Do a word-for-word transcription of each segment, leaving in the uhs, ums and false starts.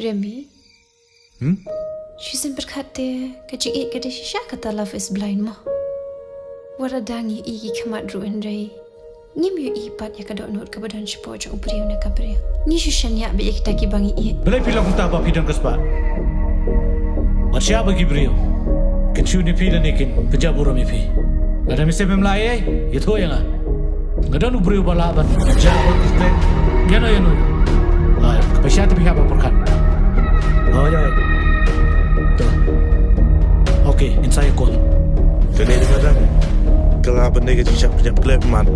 Remi. Hmm? Shisien pyrkhat te ka jingïeit ka dei shisha kata love is blind mo. Wat la dang ïohi ki khmat ruh hynrei ngim ïohi pat ïa ka dohnud kaba don shapoh jong u briew ne ka briew. Ngi shu shaniah beit ïa kita kiba ngi ïeit. Balei phi long kumta ba phi don ka spah? Wat shah ba ki briew kin shu ïa phi lane kin pynjah burom ïa phi. Lada mynsiem mem lah ei ei, ïathuh ïa nga. Nga don u briew ba lah ban jah burom ïa phi? Ïano ïano? Ai, ka pisa te phi hap ban pyrkhat. Ai ai. To. Okay, ngin sa ïa call. Kane ka dang ka lah ban dei ka jingshah pynïap khlem man.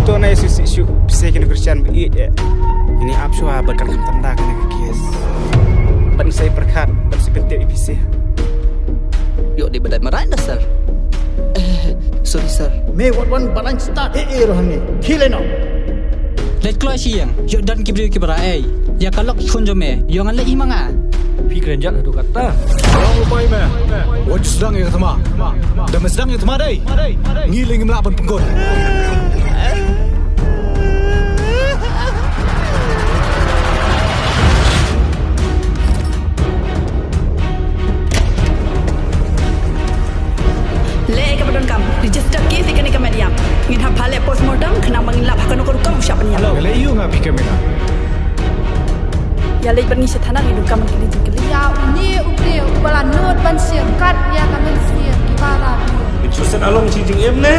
To na ïa shu sih shu pisa kine Khristan ba ïeit eh. Ngin ïa ap shuwa bad kan kham tanda kane ka case. Bad ngin sa ïa pyrkhat bad sa pyntip ïa pisa. Ïoh dei ba dei marai da sir. Eh, sorry sir. Me wat wan balang start eh eh roh hangne. Khie lei noh. Leit kloi shi ïing, ïoh don ki briew kiba rah ei. Ïa ka lok khun jong me, ïoh ngan leit hi ma nga. Phi kren jat haduh katta. Long u pai me. Wat ju sdang ïa ka thma. Da me sdang ïa ka thma dei, ngi lei ngim lah ban pynkut. Leh ïa kaba donkam, register case ïa kane ka met ïap. Ngin hap ban leh postmortem khnang ba ngin lap ha kano ka rukom u shah pynïap. Nga leh aïu nga phi ka mena? Ïa leit bad ngi sha thana, ngi donkam ban kylli jingkylli. Ïa une u briew uba la nud ban shim kat ïa ka mynsiem kiba la biang. Ngin shu set along shi jingim ne?